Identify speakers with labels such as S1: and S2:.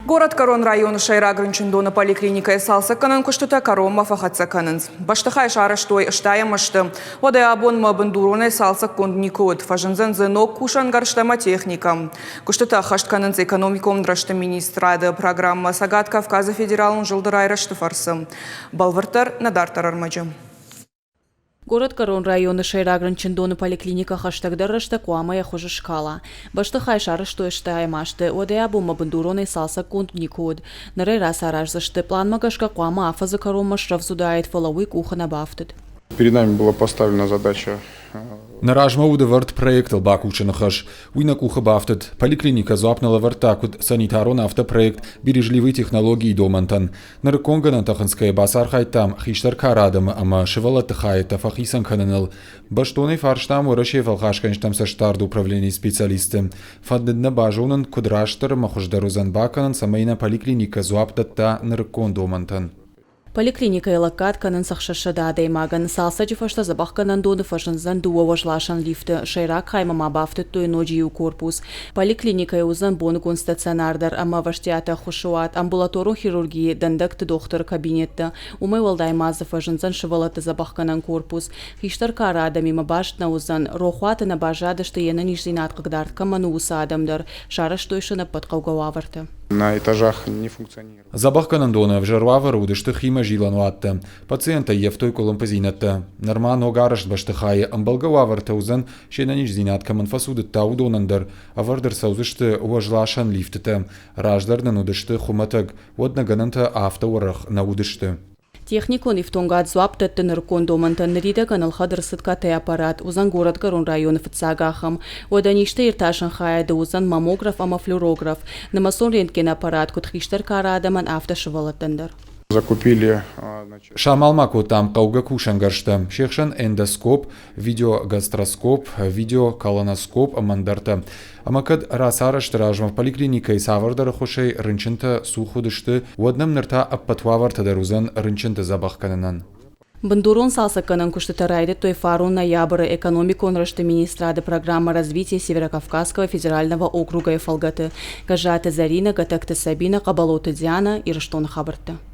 S1: Горӕтгӕрон районы сӕйраг рынчындоны поликлиникӕйы цалцӕггӕнӕн куыстытӕ кӕронмӕ фӕхӕццӕ кӕнынц. Бӕстыхай сарӕзтой стайӕм ӕзты. Уӕдӕй абонмӕ бындуронӕй цалцӕггонд никуы уыд. Фӕзындзӕн дзы ног кусӕнгӕрзтӕ ӕмӕ техникӕ. Куыстытӕ ӕххӕст кӕнынц экономикон рӕзты министрады программӕ Цӕгат Кавказы федералон зылды райрӕзты фӕрцы. Бӕлвырддӕр нӕ дарддӕр ӕрмӕджы.
S2: Горӕтгӕрон районы сӕйраг рынчындоны поликлиникӕ хӕстӕгдӕр рӕстӕг хъуамӕ йӕ хуыз скала. Бӕстыхай сарӕзтой стайӕм азты, уӕдӕй абонмӕ бындуронӕй цалцӕггонд никуы уыд. Ныр ӕй рацараздзысты. Пъланмӕ гӕсгӕ хъуамӕ афӕдзы кӕронмӕ срӕвдз уыдаид, фӕлӕ уый къухы нӕ бафтыд.
S3: Перед нами была поставлена задача.
S4: Нӕ размӕ уыд ӕвӕрд проектыл бакусыны хӕс. Уый нӕ къухы бафтыд. Поликлиникӕ дзуапп нӕ лӕвӕрдта куыд санитарон, афтӕ проект «Бережливые технологии» домӕнтӕн. Нырыккон гӕнӕнтӕ хынцгӕйӕ бацархайдтам хистӕр кары адӕмы ӕмӕ сывӕллӕтты хайӕдтӕ фӕхицӕн кӕныныл. Бӕстонӕй фарстам Уӕрӕсейы фӕлхасгӕнджытӕм цӕстдарды управленийы специалистты. Фӕндыд нӕ базонын, куыд растдӕр ӕмӕ хуыздӕр уыдзӕн бакӕнын, цӕмӕй нӕ поликлиникӕ дзуапп дӕтта нырыккон домӕнтӕн.
S2: Поликлиникӕйы лӕггад кӕнынц 600 адӕймагӕн. Цалцӕджы фӕстӕ дзӕбӕхгӕнӕндоны фӕзындзӕн дыууӕ уӕзласӕн лифты. Сӕйраг хаймӕ ма бафтыдтой ноджы иу корпус. Поликлиникӕйы уыдзӕн боныгон стационар дӕр ӕмӕ ӕвӕстиаты ӕххуысы уат, амбулаторон хирургийы, дӕндӕгты дохтыры кабинеттӕ. Уымӕй уӕлдай ма дзы фӕзындзӕн сывӕллӕтты дзӕбӕхгӕнӕн корпус. Хистӕр кары адӕмимӕ баст нӕ уыдзӕн. Рохуаты нӕ баззадысты, йе нӕниздзинад хъыгдард кӕмӕн у, уыцы адӕм дӕр. Сарӕзтой сын ӕппӕт хъӕугӕ уавӕртӕ.
S3: На этажах не функционирует.
S4: Дзӕбӕхгӕнӕндоны ӕвзӕр уавӕры уыдысты химӕзилӕн уаттӕ. Пациенттӕ ӕййӕфтой къуылымпыдзинӕдтӕ. Нырма ногарӕзт бӕстыхайы ӕмбӕлгӕ уавӕртӕ уыдзӕн, се нӕниздзинад кӕмӕн фӕцудыдта, уыдонӕн дӕр. Ӕвӕрд ӕрцӕудзысты уӕзласӕн лифтытӕ. Раздӕр нын уыдысты хуымӕтӕг, уӕд нӕ гӕнӕнтӕ афтӕ уӕрӕх нӕ уыдысты.
S2: Техникон ифтонгад дзуапп дӕтты нырыккон домӕнтӕн. Ныридӕгӕн ӕлхӕд ӕрцыд КТ-аппарат, уыдзӕн Горӕтгӕрон районы фыццаг ахӕм. Уӕдӕ низтӕ иртасӕн хайады уыдзӕн маммограф ӕмӕ флюорограф, нымӕцон рентгенаппарат куыд хистӕр кары адӕмӕн, афтӕ сывӕллӕттӕн дӕр.
S3: Закупили.
S4: Самал ма кодтам хъӕугӕ кусӕнгӕрзтӕ, се хсӕн эндоскоп, видеогастроскоп, видеоколоноскоп ӕмӕ ӕндӕртӕ. Ӕмӕ кӕд рацарӕзты размӕ поликлиникӕйы цавӕрдӕр ӕххуысӕй рынчынтӕ цух уыдысты, уӕд нӕм ныр та ӕппӕт уавӕртӕ дӕр уыдзӕн рынчынты дзӕбӕх кӕнынӕн.
S2: Бындурон цалцӕггӕнӕн куыстытӕ райдыдтой фарон ноябры Экономикон рӕзты министрады программӕ «Развитие Северокавказского федерального округа-йы фӕлгӕты. Гӕззаты Зӕринӕ, Гӕтӕгты Сабинӕ, Хъӕбӕлоты Дианӕ, Ирыстоны хабӕрттӕ.